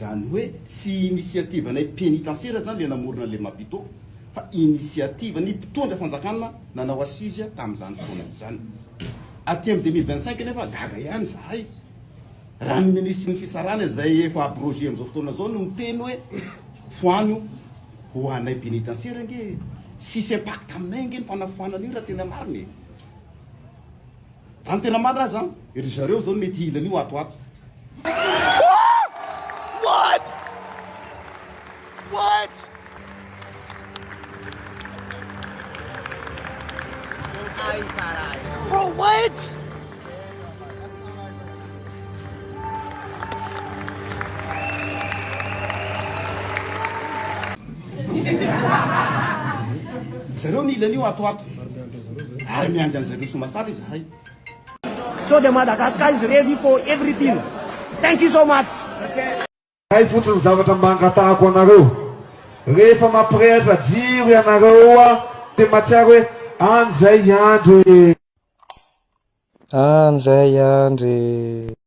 Izany hoe tsy initiative anay pénitentiaire zany le namorona an'le Mapito fa initiative ny mpitondra fanjakana nanao assise tamin'izany fotoana izany. Aty amin'ny 2025 nefa gaga ihany zahay raha ny minisitry ny fitsarana izay efa abrogé amin'izao fotoana izao no miteny hoe foano ho anay pénitentiaire ange tsisy impact aminay ange ny fanafoanana io raha tena marina e. Raha ny tena marina aza, ry zareo zao no mety hila an'io ato ato. What? What? Bro, what? Zareo mila an'io ato ato. Ary miandry an'zareo soamatsara izahay. So the Madagascar is ready for everything. Thank you so much. Zay fotsiny ny zavatra mba angatahako anareo. Rehefa mampirehatra jiro ianareo a, de mahatsiaro hoe any zay i Andry e. Any zay i Andry e.